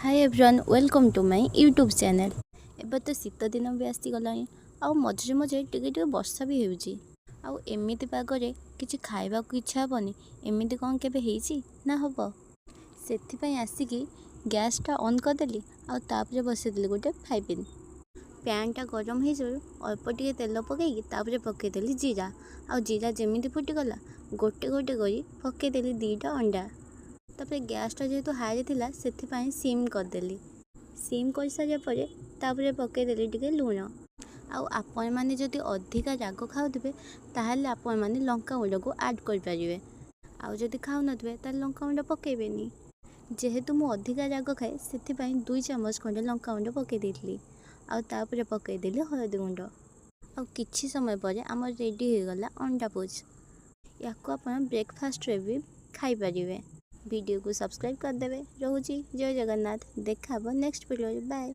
Hi everyone, welcome to my YouTube channel. ଏବେ ତ ଶୀତ ଦିନ ବି ଆସିଗଲାଣି ଆଉ ମଝିରେ ମଝିରେ ଟିକେ ଟିକେ ବର୍ଷା ବି ହେଉଛି। ଆଉ ଏମିତି ପାଗରେ କିଛି ଖାଇବାକୁ ଇଚ୍ଛା ହେବନି? ଏମିତି କ'ଣ କେବେ ହେଇଛି ନା ହେବ? ସେଥିପାଇଁ ଆସିକି ଗ୍ୟାସ୍ଟା ଅନ୍ କରିଦେଲି ଆଉ ତାପରେ ବସେଇଦେଲି ଗୋଟେ ଫ୍ରାଏ ପ୍ୟାନ୍। ପ୍ୟାନ୍ଟା ଗରମ ହେଇଯିବାରୁ ଅଳ୍ପ ଟିକେ ତେଲ ପକାଇକି ତାପରେ ପକାଇଦେଲି ଜିରା। ଆଉ ଜିରା ଯେମିତି ଫୁଟିଗଲା, ଗୋଟେ ଗୋଟେ କରି ପକାଇଦେଲି ଦୁଇଟା ଅଣ୍ଡା। ତାପରେ ଗ୍ୟାସ୍ଟା ଯେହେତୁ ହାଇରେ ଥିଲା, ସେଥିପାଇଁ ସିମ୍ କରିଦେଲି। ସିମ୍ କରିସାରିବା ପରେ ତାପରେ ପକାଇଦେଲି ଟିକେ ଲୁଣ। ଆଉ ଆପଣମାନେ ଯଦି ଅଧିକା ରାଗ ଖାଉଥିବେ, ତାହେଲେ ଆପଣମାନେ ଲଙ୍କା ଗୁଣ୍ଡକୁ ଆଡ଼୍ କରିପାରିବେ। ଆଉ ଯଦି ଖାଉନଥିବେ, ତାହେଲେ ଲଙ୍କା ଗୁଣ୍ଡ ପକାଇବେନି। ଯେହେତୁ ମୁଁ ଅଧିକା ରାଗ ଖାଏ, ସେଥିପାଇଁ 2 ଚାମଚ ଖଣ୍ଡେ ଲଙ୍କା ଗୁଣ୍ଡ ପକାଇ ଦେଇଥିଲି। ଆଉ ତାପରେ ପକାଇଦେଲି ହଳଦୀ ଗୁଣ୍ଡ। ଆଉ କିଛି ସମୟ ପରେ ଆମର ରେଡ଼ି ହୋଇଗଲା ଅଣ୍ଡା ପୋଚ୍। ୟାକୁ ଆପଣ ବ୍ରେକଫାଷ୍ଟରେ ବି ଖାଇପାରିବେ। ଭିଡ଼ିଓକୁ ସବସ୍କ୍ରାଇବ୍ କରିଦେବେ। ରହୁଛି, ଜୟ ଜଗନ୍ନାଥ। ଦେଖା ହେବ ନେକ୍ସଟ ଭିଡ଼ିଓରେ। ବାଏ।